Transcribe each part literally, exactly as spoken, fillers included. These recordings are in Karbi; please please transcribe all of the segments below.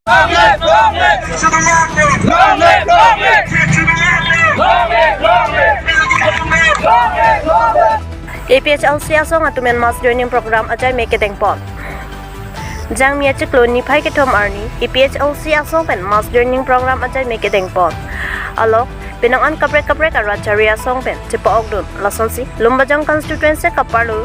Long live, long live! Long live, long live! Long live, long live! Long live, long live! A P H L C asong atum pen mass joining program achaime kedengpon. Jangmi achiklo niphai kethom arni A P H L C asong pen mass joining program achaime kedengpon. Along penang an kaprek kaprek arat chari asong pen chepa-okdun. Lasonsi Lumbajong constituency kaparlo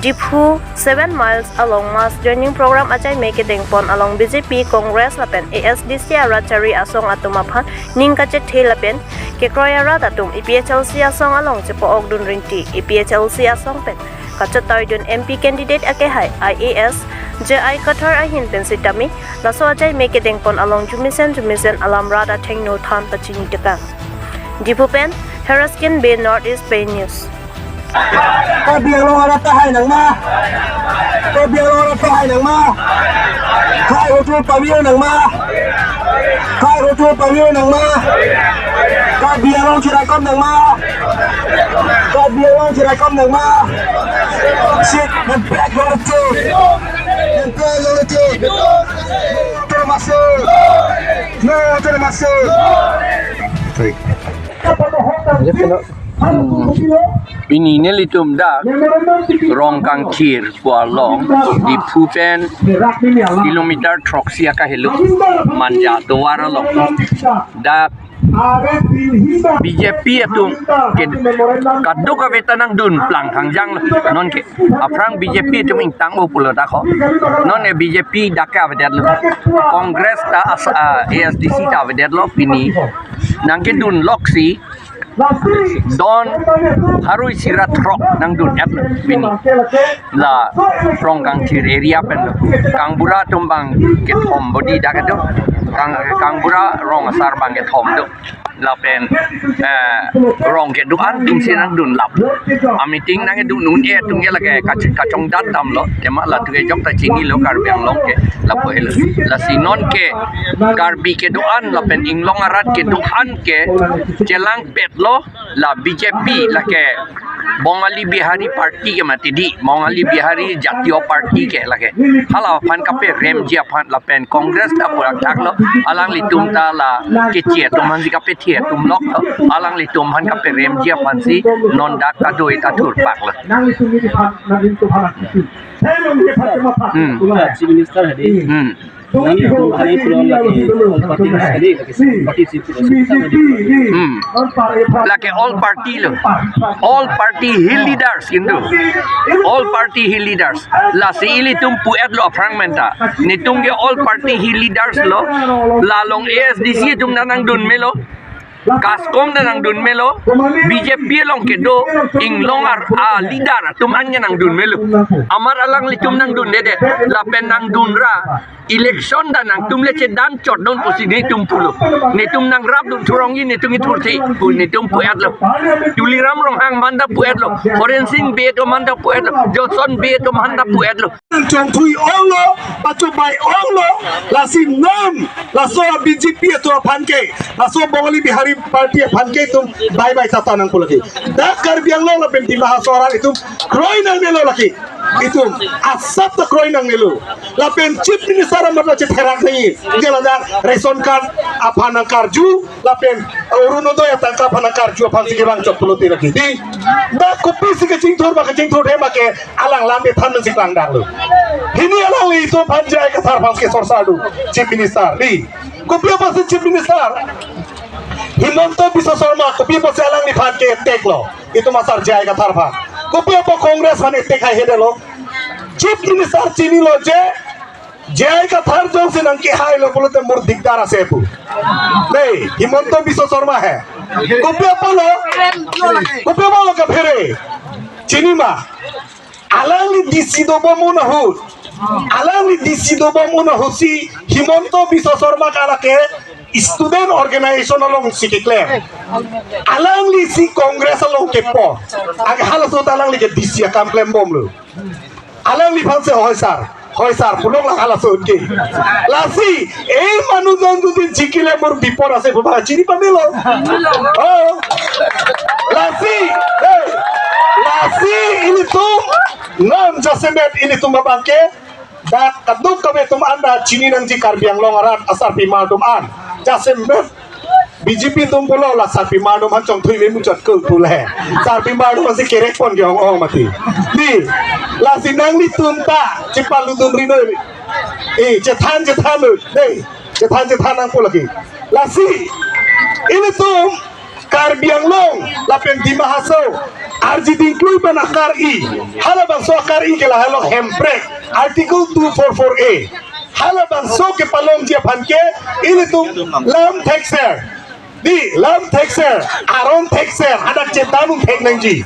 Diphu seven miles along mass joining program achaime kedengpon along B J P, Congress lapen A S D C arat chari asong atum aphan ning kachethe lapen kekroi arat atum A P H L C asong along chepa-okdun rinti. A P H L C asong pen kachetoidun M P candidate akehai I A S J I Kathar ahin pen sitame laso achaime kedengpon along jumisen jumisen alam rat athengno than pachini tekang. Diphu pen Heraskin Bey, North East Pei News. Karbi Anglong arat tahai nangma? Karbi Anglong arat tahai nangma? Kai hotu pavir nangma? Kai hotu pavir nangma? Karbi Anglong chiraikom nangma? Karbi Anglong chiraikom nangma? Sit and back your two. And back your two. Termasuk. No, termasuk. Ini nelitum dak Rongkangthir pu along Diphu pen kilometer throksi akahelo Manja tovar along dak B J P atum ke kadokave ta nangdun plang hangjang lo. Nonke aphrang B J P atum ingtang-o pulo dak ho. Non e B J P dak ke avedetlo. Congress ta as, ah, A S D C ta avedetlo pini. Nangkedun loksi don pharo isi ra throk nangdun-etlo pini. La Rongkangthir area pen lo. Kangbura atum bang kethom bodi dak kedo. Kang, Kangbura rong asar bang kethom do. Lapen, eh, rong kedo-an atumsi nangdun lap. A meeting nangkedun un-e atum ke lake kach-, kachongdat damlo. Tema latum ke jok ta chinilo Karbi Anglong ke lapu helo. Lasi nonke Karbi kedo-an lapen inglong arat kedo-an ke chelangpetlo la B J P lake Bongali Bihari Party ke mati di, Bongali Bihari Jatiya Party ke lake. Hala aphan kaperemji aphan lapen Congress ta pura thaklo, alanglitum ta la keche atum aphansi kapethe atum loklo, alanglitum aphan kaperemji aphansi non dak kadoi ta thurpaklo. Hmm. Chief Minister hadi. Hmm. Nang itu hanya pulau lagi, party sekali, lagi party si pulau. Hmm. Lake all party lo. All party hill leaders indo. All party hill leaders. Lasi ilitum pu-etlo aphrang menta. Netum ke all party hill leaders lo. La along A S D C atum nangdun melo. Kaskom ta nangdun melo, B J P along kedo, inglong ar, a leader atum an ke nangdun melo. Amar alanglitum nangdundedet, lapen nangdun ra, election ta nangtum le chedan chot non pusi netum pulo. Netum nangrapdun thurongji netum ithurthe, pu netum pu-etlo. Tuliram Ronghang aphan ta pu-etlo, Horen Sing Bey atum aphan ta pu-etlo, Johnson Bey atum aphan ta pu-etlo. Chongthui onglo, pachobai onglo, lasi non, laso B J P atum aphan ke, laso Bongali Bihari Party aphan ke itum bye bye tata nangpo lake. Dak Karbi Anglong lapen Dima Hasao arat itum kroi nangnelo lake. Itum asap ta kroi nangnelo. Lapen Chief Minister amat ta chetherak nangji. Dia ladak ration card aphan nangkarju, lapen Orunodoi atangka aphan nangkarju aphansi kevang chot pulote lake. Di, dak kopisi kachingthur ba kachingthur he ba ke alang lam ethan nangsi klangdaklo. Pini alanglitum aphan J I Kathar aphan ke sorsa do, Chief Minister. Di, kopi apotsi Chief Minister Himanta Biswa Sarma, kopi apotsi alangliphan ke attack lo. Itum asar J I Kathar aphan. Kopi apot Congress aphan attack haihedetlo. Chief Minister chinilo je J I Kathar jongsi nangkehailo pulote mur dikdar ase pu. Dei, Himanta Biswa Sarma he. Kopi apotlo? Kopi apotlo kaphere? Chinima. Alangli D C dobom un ahut. Alangli D C dobom un ahutsi Himanta Biswa Sarma ke lake student organization alongsi keklem. Alanglisi Congress along kepo. Ag halaso ta alangli ke D C akam klembomlo. Alangliphansi hoi sar, hoi sar, pulok lang halaso ke. Lasi, ei manujon judin chikile mur bipor ase pu ba chini pamelo. Oh. Lasi, eh, lasi ilitum, non jasemet ilitum abang ke, Dak kadokave atum anda chini nangji Karbi Anglong arat asarpimar atum an. Jasemet B J P atum pulo la sarpimar atum an chongthui me muchot ko pule. Sarpimar atum an si kerek pon ke ong ong mati. Di, lasi nanglitum ta chepaludun ri noi. Eh, chethan chethan noi. Dei, chethan chethan nangpo lagi. Lasi ilitum Karbi Anglong lapen Dima Hasao arji dingklui pen akar-i. Halabangso akar-i ke lahelo hemprek, Article two four four A. Halabangso kepalongji aphan ke ilitum lam thekser, di, lam thekser, aron thekser hadak chethan un thek nangji.